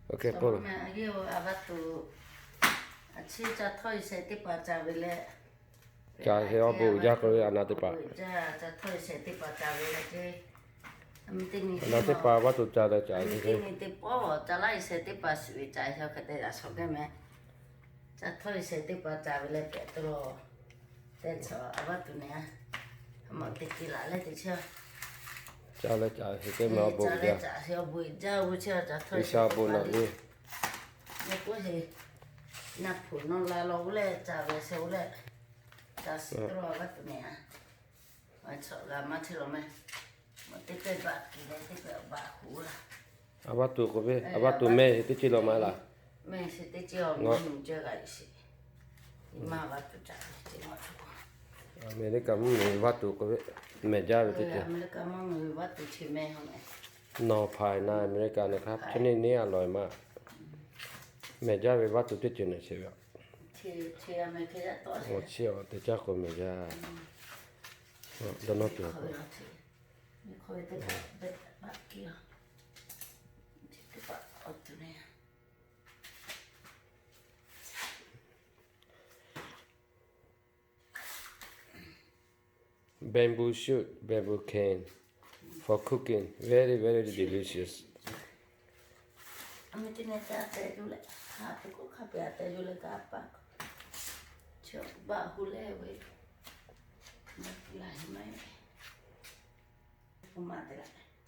Awˬ hk'e k'oˆ, a yehˇ-oˬ, a vaˇ tuˬ, a chi ca htawˇ-e shehˍ teˇ hpaˍ ca ve leh, ca hk'e awˬ bon uiˍ jaˇ k'oˆ ve a naˍ teˇ hpaˍ, ca htawˇ-e shehˍ teˇ hpaˍ ca ve leh ce, a naˍ teˇ hpaˍ vaˇ tuˬ ca leh ca ve teˇ pawˆ ca laˇ-e shehˍ teˇ hpaˍ shiˍ ve ca hk'e te yaꞈ shawˍ kehˉ meh. Ca htawˇ-e shehˍ teˇ hpaˍ ca ve leh pehꞈ tuˬ lawˬ. Teˇ chaw a vaˇ tuˬ nehˬ, a maꞈ teˇ ci laꞈ leh teˇ chaw ca leh ca hk'e te meh awˬ bon uiˍ jaˇ, awˬ bon uiˍ jaˇ ve chi ca htawˇ-e shehˍ teˇ hpaˍ le. K'oˆ heˍ, naˆ hpu nawˬ la law g'uˇ leh ca ve shehˍ g'uˇ leh ca shiˍ tuˬ lawˬ a vaˇ tuˬ nehˬ. Maˇ chawꞈ g'a maˇ chehˇ lawˬ meh. Maꞈ teˇ pehˇ baꞈ kiˬ leh teˇ pehˇ baꞈ huˍ laˇ. A vaˇ tuˬ k'oˆ ve, a vaˇ tuˬ meh teˇ ci lawˬ ma laˬ. Meh shiˍ teˇ ci awˬ meh nuˬ ceh g'a shiˍ. Maˇ vaˇ tuˬ ca ve ce maˇ tuˬ. Aˍmeˍriˆkaˍ mvuhˇmiˬ vaˇ tuˬ k'oˆ ve, mehˬ jaˇ ve teˇ ceuˬ. Aˍmeˍriˆkaˍ mvuhˇmiˬ vaˇ tuˬ chi meh ha meh. Nawˬ hpaˍ na Aˍmeˍriˆkaˍ nehˬ hk'a chi neˇ neˇ a lawˬ-e maˇ. Mehˬ jaˇ ve vaˇ tuˬ teˇ ceuˬ nehˬ chi ve. Chi a meh hk'e yaˇ tawˆ-e. Chi a teˇ caˇ k'o mehˬ jaˇ. Dawˇ nawˇ tuˬ k'o, bamboo shoot, bamboo cane for cooking, very, very delicious.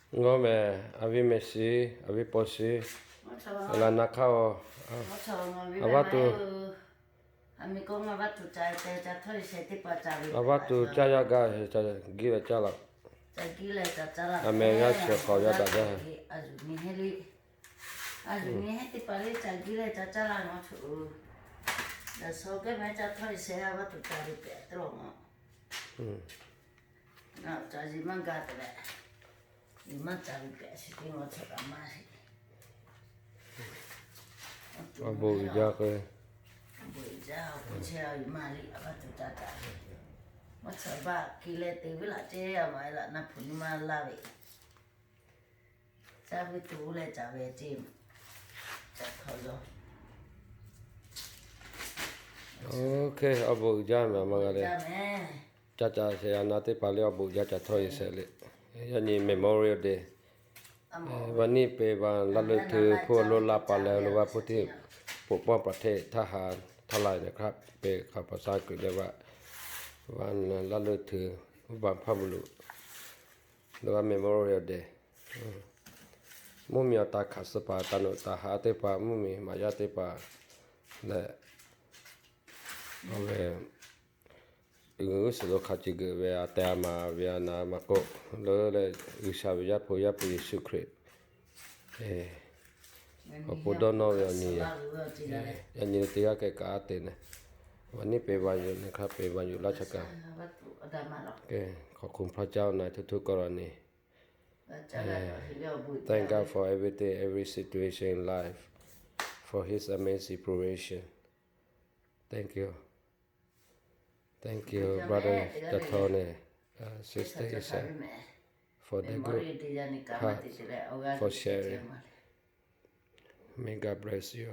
Ngaˬ meh, a viˉ meh shiˍ, a viˉ paw shiˍ, a laˬ na hk'aˇ-oˬ, a vaˇ tuˬ, a vaˇ tuˬ caˇ yaˇ gaˇ, giˇ leh caˇ laˇ. A meh g'aˇ shehˍ hk'awꞈ yaˇ daꞈ jaˇ. A zuhꞈ nyi heˉ teˇ hpaˍ le ca giˇ leh ca caˇ laˇ ngaˬ choˬ. Yaꞈ shaw kehˉ meh ca htawˇ-e shehˍ a vaˇ tuˬ ca ve pehꞈ tuˬ lawˬ ngaˬ. Ngaˬ ca yiˍ maˇ gaˇ te leh, yiˍ maˇ ca ve pehꞈ shiˍ teˇ ngaˬ chawꞈ kaꞈ maˇ heˆ. Awˬ bon uiˍ jaˇ k'o, awˬ bon uiˍ jaˇ k'o, chi a yiˍ maˇ liꞈ a vaˇ tuˬ ca ca ve. Maˇ chawꞈ baˆ ki leh te ve laꞈ ce a maˍ laꞈ na hpu nyi maˇ laˇ ve. Caˇ ve tuˬ leh ca ve ce, ca htawˇ yaw. Oˇ hk'e awˬ bon uiˍ jaˇ meh a ma g'a le. Ca ca shehˍ a na teˇ hpaˍ le awˬ bon uiˍ jaˇ ca htawˇ-e shehˍ le. Yaꞈ nyi Memorial Day, วันนี้เป็นวันละเลิกถือผู้ล่วงลับไปแล้ว หรือว่าผู้ที่ปกป้องประเทศ ทหารทั้งหลายนะครับ เป็นคำภาษาอังกฤษเรียกว่าวันละเลิกถือผู้บรรพบุรุษ หรือว่า Memorial Day. Mvuhˇmiˬ awˬ taˍ hkaꞈ suh paˍ taˍ nawˬ taˍ haꞈ teˇ hpaˍ, mvuhˇmiˬ maꞈ yaˇ teˇ hpaˍ lehˬ, awˬ ve g'uˇ suhˍ lo hk'a ceˬ geuꞈ ve a tehˬ a ma ve a naˍ ma k'oˆ, leuˉ leh G'uiˬsha ve Yaˇ hpu Yaˇ hpu Yeˍsuˆ Hkriꞈ awˬ pon dawˇ nawˇ ve awˬ nyi, yaꞈ nyi teˇ g'aˇ kehˬ kaꞈ a te nehˬ, วันนี้เป็นวันหยุดนะครับ เป็นวันหยุดราชการ ขอบคุณพระเจ้าในทุกๆกรณี Thank God for everything, every situation in life, for His amazing provision. Thank you. Thank you, brother Tathone, uh, sister Isa, for the good heart, for sharing. May God bless you.